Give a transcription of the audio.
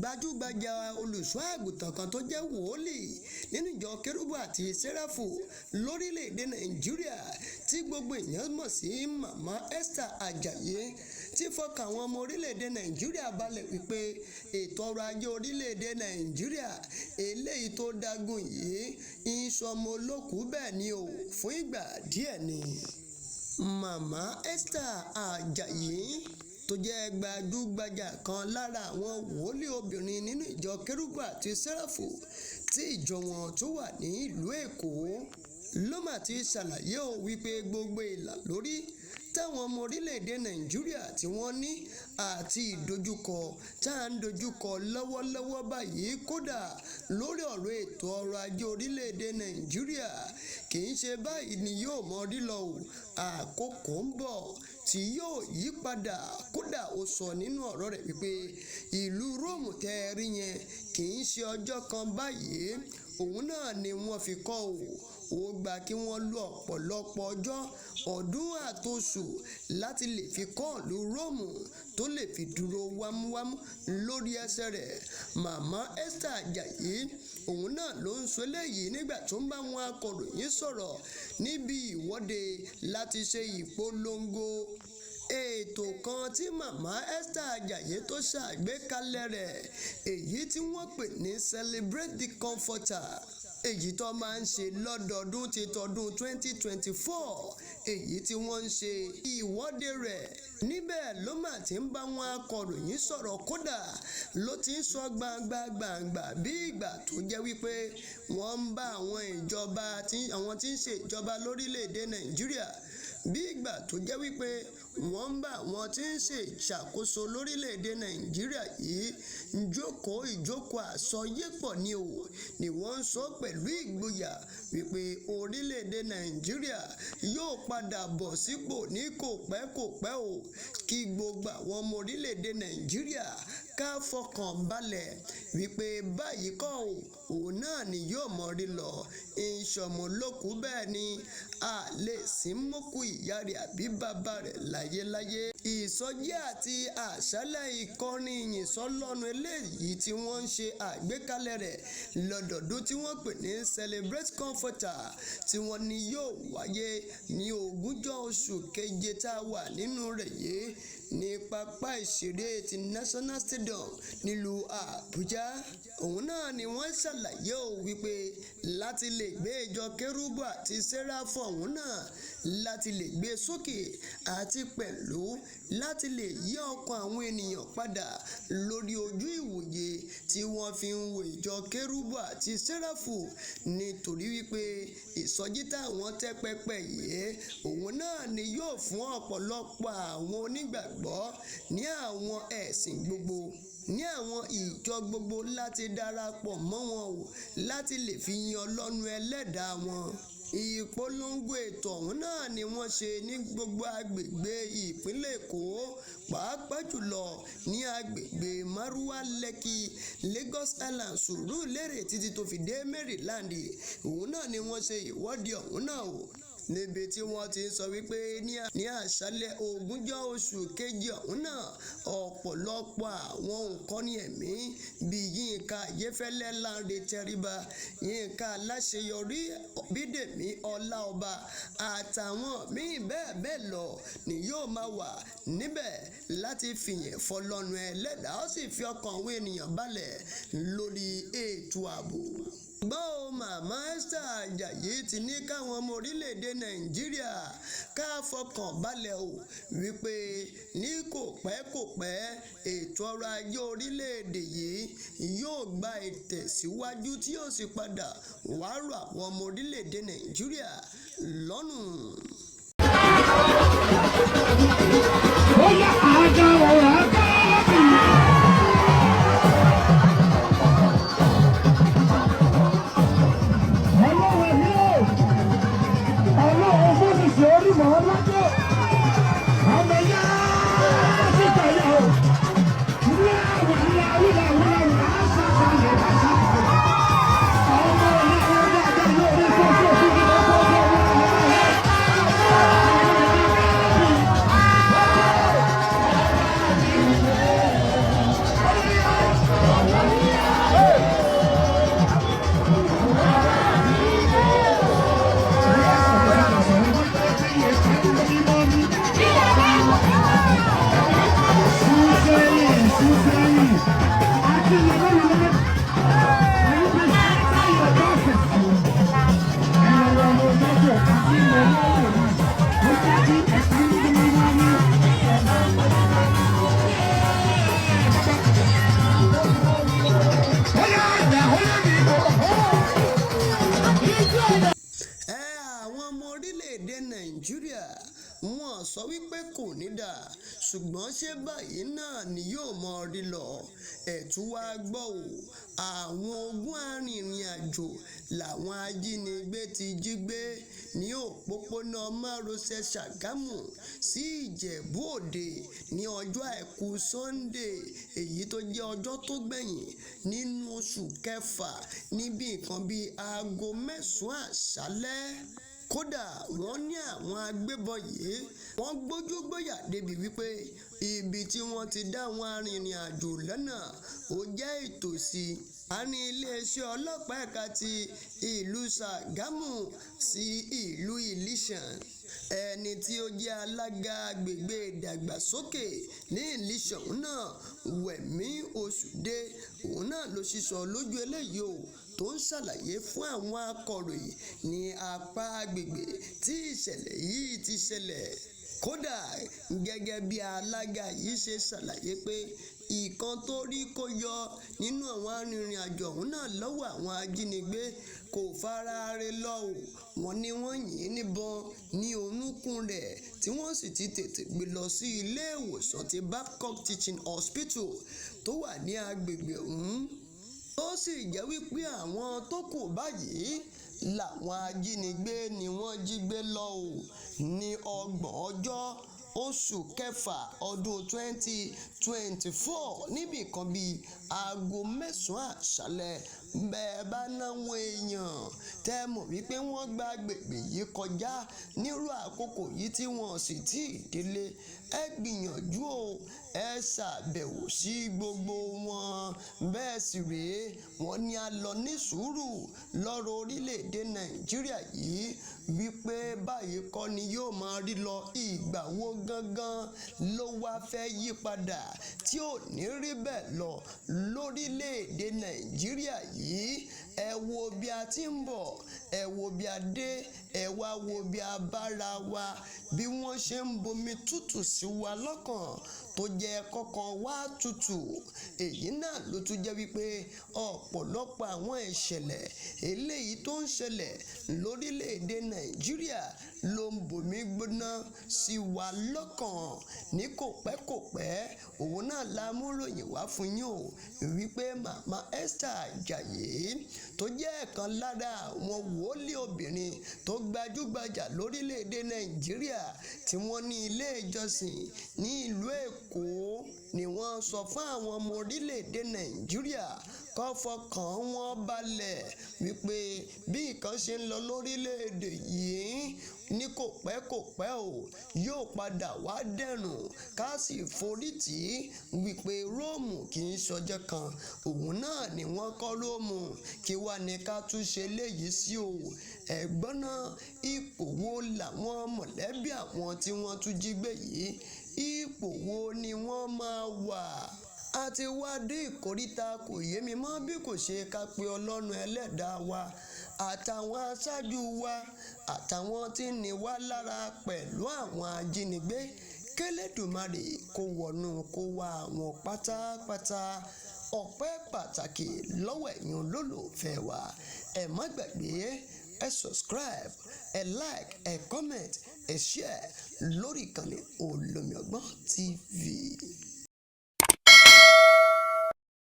Gbajúgbajà olùṣọ́ àgùntàn kan tó jẹ́ wòólì nínú ìjọ Kérúbù àti Séráfù lórílẹ̀‐èdè Nàìjíríà tí gbogbo èèyàn mọ̀ sí Mama Esther Ajayi ti fọkàn àwọn ọmọ orílẹ̀‐èdè Nàìjíríà balẹ̀ wípé ètò ọrọ̀ ajé orílẹ̀‐èdè Nàìjíríà eléyìí tó dágùn yìí ń sọmọ olókùú, bẹ́ẹ̀ ni ò fún ìgbà díẹ̀ ni. Mama Esther Ajayi tó jẹ́ gbajúgbajà kan lára àwọn wòlíì obìnrin nínú ìjọ Kérúbù àti Séráfù tí ìjọ wọn tó wà ní ìlú Èkó ló mà ti ṣàlàyé o wípé gbogbo ìlà lórí táwọn ọmọ orílẹ̀-èdè Nàìjíríà tí wọ́n ní àti ìdojúkọ tá à ń dojúkọ lọ́wọ́lọ́wọ́ báyìí, kódà lórí ọ̀rọ̀ ètò ọrọ̀ ajé orílẹ̀-èdè Nàìjíríà, kì í ṣe báyìí ni yóò mọ rí lọ o. Àkókò ń bọ̀ tí yóò yí padà. Kódà ó sọ nínú ọ̀rọ̀ rẹ̀ wípé ìlú Róòmù tẹ́ ẹ rí yẹn kì í ṣe ọjọ́ kan báyìí òun náà ni wọ́n fi kọ́ o. Ó gbà kí wọ́n lo ọ̀pọ̀lọpọ̀ ọjọ́, ọdún àtoṣù láti lè fi kọ́ ìlú Róòmù tó lè fi dúró wámúwámú lórí ẹsẹ̀ rẹ̀. Mama Esther Ajayi òun náà ló ń sọ eléyìí nígbà tó ń bá wọn akọ̀ròyìn sọ̀rọ̀ níbi ìwọ́de láti ṣe ìpolongo ètò kan tí Mama Esther Ajayi tó ṣàgbékalẹ̀ rẹ̀, èyí tí wọ́n pè ní Celebrate the Comforter, èyí tó máa ń ṣe lọ́dọọdún ti tọdún 2024, èyí tí wọ́n ń ṣe ìwọ́de rẹ̀. Níbẹ̀ ló mà ti ń bá wọn akọ̀ròyìn sọ̀rọ̀, kódà ló ti ń sọ gbangba gbangba bí ìgbà tó jẹ́ wípé wọ́n ń bá àwọn ìjọba àwọn tí ń ṣe ìjọba lórílẹ̀‐èdè Nàìjíríà, bí ìgbà tó jẹ́ wípé wọ́n ń bá àwọn tí ń ṣe ìṣàkóso lórílẹ̀‐èdè Nàìjíríà yìí jókòó ìjókòó àsọyépọ̀ ni o, ni wọ́n ń sọ pẹ̀lú ìgboyà wípé orílẹ̀‐èdè Nàìjíríà yóò padà bọ̀ sípò ní kò pẹ́ kò pẹ́ o, kí gbogbo àwọn ọmọ orílẹ̀‐èdè Nàìjíríà ká fọkàn balẹ̀ wípé báyìí kọ́ o, òun náà ni yóò mọ̀ rí lọ. Ìṣọ̀mọ̀lòkù bẹ́ẹ̀ ni a lè sí mọ́kù ìyá rẹ̀ àbí bàbá rẹ̀ láyéláyé. Ìsọjí àti àṣálẹ̀ ìkọrin ìyìn sọ́lọ́run eléyìí tí wọ́n ń ṣe àgbékalẹ̀ rẹ̀ lọ́dọọdún tí wọ́n pè ní Celebrate Comforter tí wọ́n ní yóò wáyé ní ogúnjọ́ oṣù keje tá a wà nínú rẹ̀ yìí ní pápá ìṣeré ti National Stadium nílùú Àbújá. Òun náà ni wọ́n ṣàlàyé o wípé láti lè gbé ìjọ Kérúbù àti Séráfù ọ̀hún náà láti lè gbé sókè àti pẹ̀lú láti lè yí ọkàn àwọn ènìyàn padà lórí ojú ìwòye tí wọ́n fi ń wo ìjọ Kérúbù àti Séráfù, nítorí wípé ìsọjí táwọn tẹ́ pẹpẹ yìí òun náà ni yóò fún ọ̀pọ̀lọpọ̀ àwọn onígbàgbọ́ ní àwọn ẹ̀sìn gbogbo, ní àwọn ìjọ gbogbo láti darapọ̀ mọ́ wọn o, láti lè fi yin Ọlọ́run ẹlẹ́dàá wọn. Ìpolongo ètò ọ̀hún náà ni wọ́n ṣe ní gbogbo agbègbè ìpínlẹ̀ Èkó, pàápàá jùlọ ní agbègbè Márúwá, Lẹ́kì, Lagos Island, Sùúrùlérè títí tó fi dé Maryland. Òun náà ni wọ́n ṣe ìwọ́de ọ̀hún náà o, níbi tí wọ́n ti ń sọ wípé ní àṣálẹ̀ ogúnjọ́ oṣù kejì ọ̀hún náà ọ̀pọ̀lọpọ̀ àwọn òǹkọ́ni ẹ̀mí bíi Yínká Ayéfẹ́lẹ́, Lánrè Tẹríba, Yínká Aláṣeyọrí, Bídèmí Ọláọba àtàwọn míì bẹ́ẹ̀ bẹ́ẹ̀ lọ ni yóò máa wà níbẹ̀ láti fìyìn fọlọ́run ẹlẹ́dàá, ó sì fi ọkàn àwọn ènìyàn balẹ̀ lórí ètò ààbò. Ṣùgbọ́n o, Mama Esther Ajayi ti ní káwọn ọmọ orílẹ̀-èdè Nàìjíríà ká fọkàn balẹ̀ o wípé ní kò pẹ́ kò pẹ́ ètò ọrọ̀ ajé orílẹ̀-èdè yìí yóò gba ìtẹ̀síwájú tí yóò sì padà wá rọ̀ àwọn ọmọ orílẹ̀-èdè Nàìjíríà lọ́rùn. Ó yá àga ọ̀rọ̀ àga bí. Ọlọ́run mi ò, Ọlọ́run fún sísè orí mọ́ lájọ́. Ọmọ yá síta yá o. Wíwá wíwá wíwá wíwá ṣàṣàlẹ̀ ṣàṣàlẹ̀. Ọmọ ìyá wọn dáadáa lórí fọ́fọ́ fún mi fọ́fọ́ wíwá wíwá. Nàìjíríà, wọ́n sọ wípé kò ní dà, ṣùgbọ́n ṣé báyìí náà ni yóò mọ rí lọ? Ẹ̀tún wá gbọ́ ò, àwọn 20 arìnrìn-àjò làwọn ajínigbé ti jí gbé ní òpópónà márosẹ̀ Ṣàgámù sí Ìjẹ̀bú Òde ní ọjọ́ Àìkú Sannde, èyí tó jẹ́ ọjọ́ tó gbẹ̀yìn nínú oṣù kẹfà níbi nǹkan bíi aago 9 àṣálẹ́. Kódà wọ́n ní àwọn agbébọn yìí wọ́n gbójú gbóyà débi wípé ibi tí wọ́n ti dá àwọn arìnrìn-àjò lọ́nà ó jẹ́ ìtòsí àárín iléeṣẹ́ ọlọ́pàá ẹ̀ka ti ìlú Ṣàgámù sí ìlú Ìlíṣàn. Ẹni tí ó jẹ́ alága agbègbè ìdàgbàsókè ní Ìlíṣàn náà, Wẹ̀mí Òṣùdé, òun náà ló sísọ lójú eléyìí o, tó ń ṣàlàyé fún àwọn akọ̀ròyìn ní apá agbègbè tí ìṣẹ̀lẹ̀ yìí ti ṣẹlẹ̀. Kódà gẹ́gẹ́ bí alága yìí ṣe ṣàlàyé pé ìkan tó rí kó yọ nínú àwọn arìnrìn-àjò ọ̀hún náà lọ́wọ́ àwọn ajínigbé kò fara re lọ o. Wọ́n ní wọ́n yìn ín níbọn ní orúnkún rẹ̀ tí wọ́n sì ti tètè gbé lọ sí ilé ìwòsàn ti Babcock Teaching Hospital tó wà ní agbègbè ọ̀hún, tó sì jẹ́ wípé àwọn tó kù báyìí làwọn ajínigbé ni wọ́n jí gbé lọ o ní 30 ọjọ́ oṣù kẹfà ọdún 2024 níbi nǹkan bíi aago 9 àṣálẹ́. Bẹ́ẹ̀ bá náwọn èèyàn tẹ́ mọ̀ wípé wọ́n gba agbègbè yìí kọjá nírú àkókò yìí tí wọ́n sì tí ì délé, ẹ gbìyànjú o, ẹ ṣàbẹ̀wò sí gbogbo wọn. Bẹ́ẹ̀ sì rèé, wọ́n ní a lọ ní sùúrù lọ́rọ̀ orílẹ̀-èdè Nàìjíríà yìí wípé báyìí kọ́ ni yóò máa rí lọ. Ìgbà wo gangan ló wá fẹ́ yí padà tí ò ní rí bẹ́ẹ̀ lọ lórílẹ̀-èdè Nàìjíríà yìí? Ẹ wo bí a ti ń bọ̀, ẹ wo bí a dé, ẹ wá wo bí a bára wa, bí wọ́n ṣe ń bomi tútù sí wa lọ́kàn tó jẹ́ kọ́kàn wá tútù. Èyí náà ló tún jẹ́ wípé ọ̀pọ̀lọpọ̀ àwọn ìṣẹ̀lẹ̀ eléyìí tó ń ṣẹlẹ̀ lórílẹ̀-èdè Nàìjíríà ló ń bomi gbóná sí wa lọ́kàn ní kò pẹ́ kò pẹ́. Òun náà la mú ròyìn wá fún yín o wípé Màmá Esther Àjàyí tó jẹ́ ẹ̀kan lára àwọn wòlíì obìnrin tó gbajúgbajà lórílẹ̀-èdè Nàìjíríà tí wọ́n ní ilé ìjọsìn ní ìlú Èkó ni wọ́n sọ fún àwọn ọmọ orílẹ̀-èdè Nàìjíríà kó fọkàn wọn balẹ̀ wípé bí nǹkan ṣe ń lọ lórílẹ̀-èdè yìí ní kò pẹ́ kò pẹ́ o, yóò padà wá dẹ̀rùn, ká sì forí tì í wípé Róòmù kì í ṣọjọ́ kan, òun náà ni wọ́n kọ́ Róòmù, kí wá ní ká tún ṣe léyìí sí o. Ẹ̀gbọ́n náà, ipò wo làwọn mọ̀lẹ́bí àwọn tí wọ́n tún jí gbé yìí, ipò wo ni wọ́n máa wà? A ti wá dé ìkóríta kò yé mi mọ́ bí kò ṣe ká pe Ọlọ́run ẹlẹ́dàá wa àtàwọn aṣáájú wa àtàwọn tí ń ní wá lára pẹ̀lú àwọn ajínigbé, k'Ẹlẹ́dùmarè kó wọnú kó wá àwọn pátápátá. Ọpẹ́ pàtàkì lọ́wọ́ ẹ̀yin olólùfẹ́ wa. Ẹ má gbàgbé, ẹ subscribe, ẹ like, ẹ comment, ẹ share lórí ìkànnì Olómi Ọgbọ́n TV.